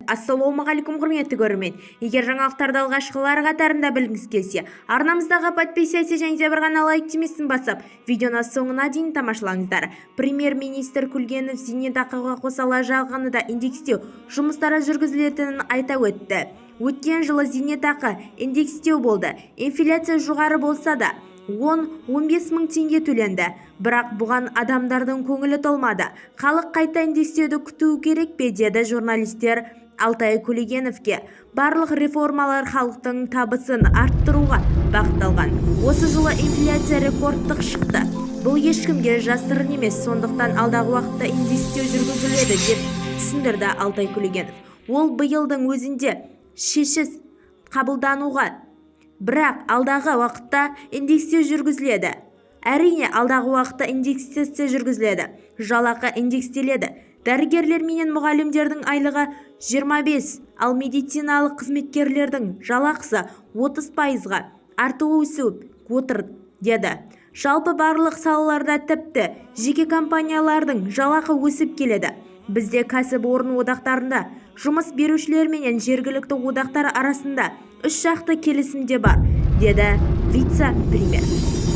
Ассалаумағалейкум, құрметті көрермен! Егер жаңалықтарды алғашқылар қатарында білгіңіз келсе, арнамыздағы подписаться және де бір ғана лайк түймесін басып, видеоны соңына дейін тамашалаңыздар. Премьер-министр Күлгенов зейнетақыға қоса жалақыны да индекстеу жұмыстары жүргізілетінін айта өтті. Өткен жылы зейнетақы индекстеу болды. Инфляция жоғары болса да, 10-15 мың теңге төленді. Бірақ бұған адамдардың көңілі толмады. Халық қайта индекстеуді күту керек пе, деді журналистер Алтай Күлегеновке. Барлық реформалар халықтың табысын арттыруға бағытталған. Осы жылы инфляция рекордтық шықты. Бұл ешкімге жасырын емес, сондықтан алдағы уақытта индекстеу жүргізіледі, деп түсіндірді Алтай Күлегенов. Ол биылдың өзінде шешім қабылдануға, бірақ алдағы уақытта индекстеу жүргізіледі. Әрине, алдағы уақытта индексация жүргізіледі. Жалақы индекстеледі. Дәрігерлер менен мұғалімдердің айлығы 25, ал медициналық қызметкерлердің жалақысы 30%-ға артуы өсіп отыр, деді. Жалпы барлық салаларда, тіпті жеке компаниялардың жалақы өсіп келеді. Бізде кәсіпорын одақтарында жұмыс берушілер менен жергілікті одақтар арасында үш жақты келісім де бар, деді вице-премьер.